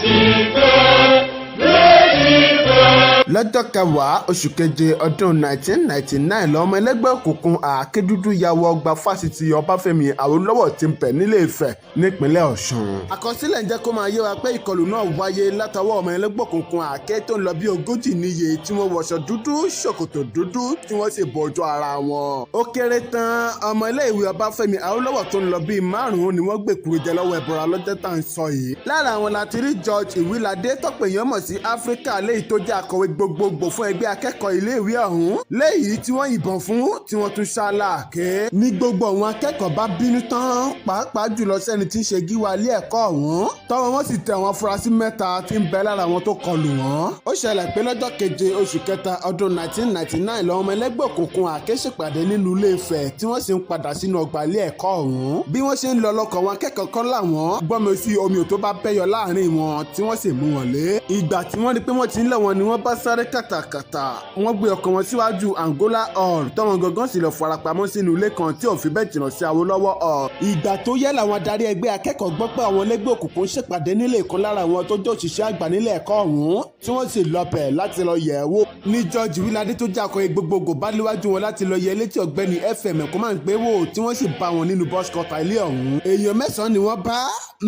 ti fẹ́, bẹ́ẹ̀ ti fẹ́. Lọ́jọ́ 10 oṣù keje ọdún 1999 lọ́mọ ẹlẹ́gbẹ́ òkùnkùn Àáké Dúdú ya wọ ọgbà Fásitì Ọbáfẹ́mi Awólọ́wọ̀ tí ń bẹ nílé Ifẹ̀ nípínlẹ̀ Ọ̀ṣun. Àkọsílẹ̀ ń jẹ́ kó máa yé wa pé ìkọlù náà wáyé látọwọ́ ọmọ ẹlẹ́gbẹ́ òkùnkùn àáké tó ń lọ bí 40 níye, tí wọ́n wọṣọ dúdú, ṣòkòtò dúdú, tí wọ́n sì bo ojú ara wọn. Ó kéré tán, ọmọ iléèwé Ọbáfẹ́mi Awólọ́wọ̀ tó ń lọ bíi márùn-ún ni wọ́n gbèkúrú jẹ lọ́wọ́ ẹ̀bọra lọ́jọ́ tá à ń sọ yìí. Lára àwọn láti rí George Ìwíládé, tọ́pọ̀ èèyàn mọ̀ sí Áfíríkà, léyìí tó jẹ́ akọ̀wé gbogbogbò fún ẹgbẹ́ akẹ́kọ̀ọ́ iléèwé ọ̀hún, léyìí tí wọ́n yìnbọn fún, tí wọ́n tún ṣá láàké. Ní gbogbo àwọn akẹ́kọ̀ọ́ bá bínú tán, pàápàá jùlọ sẹ́ni tí ń ṣe gíwá ilé ẹ̀kọ́ ọ̀hún, tọ́wọ́ wọn sì tẹ àwọn afurasí mẹ́ta tí ń bẹ lára àwọn tó kọlù wọ́n. Ó ṣẹlẹ̀ pé lọ́jọ́ 7 oṣù kẹta ọdún 1999 lọ́wọ́ ọmọ ẹlẹ́gbẹ́ òkùnkùn àáké ṣèpàdé nílùú Ilé-Ifẹ̀, tí wọ́n sì ń padà sínú ọgbà ilé ẹ̀kọ́ ọ̀hún. Bí wọ́n ṣe ń lọ lọ́kọ̀ wọn akẹ́kọ̀ọ́ kan làwọn gbọ́mi sí omi ò tó bá bẹ́yọ láàrin wọn, tí wọ́n sì mú wọn lé. Ìgbà tí wọ́n rí pé wọ́n ti ń lọ wọn ni wọ́n bá sáré kàtàkàtà. Wọ́n gbé ọkọ̀ wọn síwájú Angola Hall, tọ́wọn gangan sì lọ farapamọ́ sínú ilé kan tí ò fi bẹ́ẹ̀ jìnnà sí Awólọ́wọ̀ Hall. Ìgbà tó yẹ làwọn adarí ẹgbẹ́ akẹ́kọ̀ọ́ gbọ́ pé àwọn ẹlẹ́gbẹ́ òkùnkùn ń ṣèpàdé nílé ìkan lára àwọn tó jẹ́ òṣìṣẹ́ àgbà nílé ẹ̀kọ́ ọ̀hún, tí wọ́n sì lọ bẹ̀ láti lọ yẹ̀ ẹ́ wò. Ní George Wíládé tó jẹ́ akọ̀wé gbogbogbò bá léwájú wọn láti lọ yẹ létí ọ̀gbẹ́ni FM kó máa ń gbé wò, tí wọ́n sì bá wọn nínú boys quarter ilé ọ̀hún. Èèyàn mẹ́sàn-án ni wọ́n bá,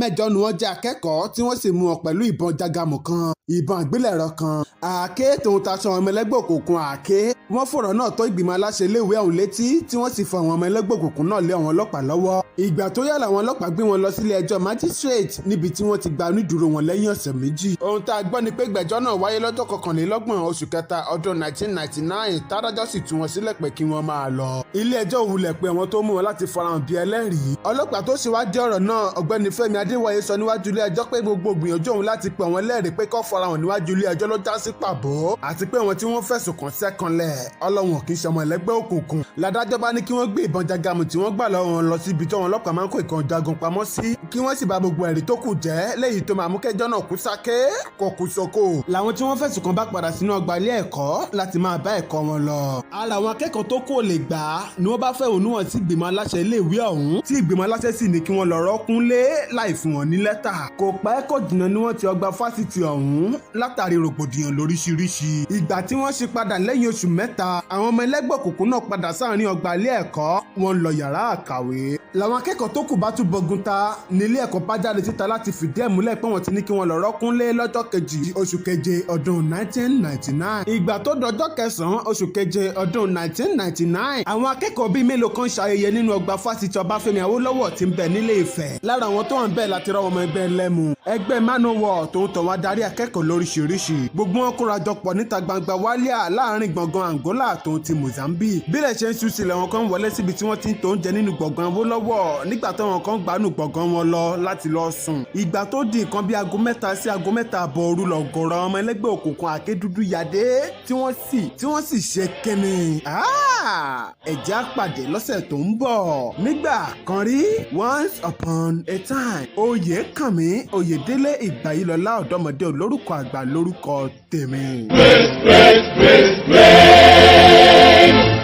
mẹ́jọ ni wọ́n jẹ́ akẹ́kọ̀ọ́, tí wọ́n sì mú wọn pẹ̀lú ìbọn jágàmù kan, ìbọn àgbélẹ̀rọ kan, àáké tòun taṣọ ọmọ ẹlẹ́gbẹ́ òkùnkùn àáké. Wọ́n fọ̀rọ̀ náà tó ìgbìmọ̀ aláṣẹ iléèwé ọ̀hún létí, tí wọ́n sì fọ àwọn ọmọ ẹlẹ́gbẹ́ òkùnkùn náà lé àwọn ọlọ́pàá lọ́wọ́. Ìgbà tó yá làwọn ọlọ́pàá gbé wọn lọ sílé ẹjọ́ magistrate, níbi tí wọ́n ti gba onídùúró wọn lẹ́yìn ọ̀sẹ̀ 2. Ohun tá a gbọ́ ni pé ìgbẹ́jọ́ náà wáyé lọ́jọ́ 21 oṣù kẹta ọdún 1999, tádájọ́ sì tú wọn sílẹ̀ pé kí wọ́n máa lọ. Ilé ẹjọ́ wulẹ̀ pé àwọn tó mú wọn láti farahàn bí ẹlẹ́rìí. Ọlọ́pàá tó ṣèwádìí ọ̀rọ̀ náà, ọ̀gbẹ́ni Fẹ́mi Adéwọ̀yé, sọ níwájú ilé ẹjọ́ pé gbogbo gbìyànjú òun láti pe àwọn ẹlẹ́rìí pé kó farahàn níwájú ilé ẹjọ́ ló já sí pàbó, àti pé àwọn tí wọ́n fẹ̀sùn kàn sẹ́kànlẹ̀ ọlọ́run kì í ṣọmọ ẹlẹ́gbẹ́ òkùnkùn. Ládájọ́ bá ní kí wọ́n gbé ìbọn jagamu tí wọ́n gbà lọ́wọ́ wọn lọ síbi tí àwọn ọlọ́pàá máa ń kó ìkan jagun pamọ́ sí, kí wọ́n sì bá gbogbo ẹ̀rí tó kù jẹ́, léyìí tó máa mú kẹjọ́ náà kú sáké kò kú sóko. Làwọn tí wọ́n fẹ̀sùn kàn bá padà sínú ọgbà ilé ẹ̀kọ́ láti máa bá ẹ̀kọ́ wọn lọ. Ara àwọn akẹ́kọ̀ọ́ tó kù ò lè gbà á ni wọ́n bá fẹ̀hónú hàn sí ìgbìmọ̀ aláṣẹ iléèwé ọ̀hún, tí ìgbìmọ̀ aláṣẹ sì ní kí wọ́n lọ rọ́kúnlé láì fún wọn ní lẹ́tà. Kò pẹ́ kò jìnnà ni wọ́n ti ọgbà fásitì ọ̀hún látàrí rògbòdìyàn lóríṣiríṣi. Ìgbà tí wọ́n ṣe padà lẹ́yìn oṣù 3, àwọn ọmọ ẹlẹ́gbẹ́ òkùnkùn náà padà sáàrin ọgbà ilé ẹ̀kọ́, wọn lọ yàrá àkàwé. Làwọn akẹ́kọ̀ọ́ tó kù bá tún bọgun ta nílé ẹ̀kọ́ bá jáde síta láti fìdí ẹ̀ múlẹ̀ pé wọ́n ti ní kí wọ́n lọ rọ́kúnlé lọ́jọ́ 2 oṣù keje ọdún 1999. Ìgbà tó dọjọ́ 9 oṣù keje ọdún 1999, àwọn akẹ́kọ̀ọ́ bíi mélòó kan ṣayẹyẹ nínú ọgbà fásitì Ọbáfẹ́mi Awólọ́wọ̀ tí ń bẹ nílé Ifẹ̀. Lára àwọn tó wà ń bẹ̀ láti rọ́ ọmọ ẹgbẹ́ lẹ́mu, ẹgbẹ́ Manowar, tó ń tọ̀ wá darí akẹ́kọ̀ọ́ lóríṣiríṣi. Gbogbo wọn kóra jọ pọ̀ níta gbangba wálíà láàrin gbọ̀ngàn Angola tó ń ti Mozambique. Bílẹ̀ ṣe ń ṣú sílẹ̀, wọn kan wọlé síbi tí wọ́n ti ń tó oúnjẹ nínú gbọ̀ngàn Awólọ́wọ̀, nígbà táwọn kan gbanú gbọ̀ngàn wọn lọ láti lọ sùn. Ìgbà tó di nǹkan bí aago 3 sí aago 3:30 òru, lọ̀gọ̀rọ̀ ọmọ ẹlẹ́gbẹ́ òkùnkùn àké dúdú yàdé, tí wọ́n sì ṣe kínní. Ẹ̀jẹ̀ á pàdé lọ́sẹ̀ tó ń bọ̀. Nígbà kan rí, once upon a time, Oyèkànmí Oyèdélé Ìgbàyílọlá, ọ̀dọ́mọdé olórúkọ àgbà lórúkọ tèmi. Grace, grace, grace, grace.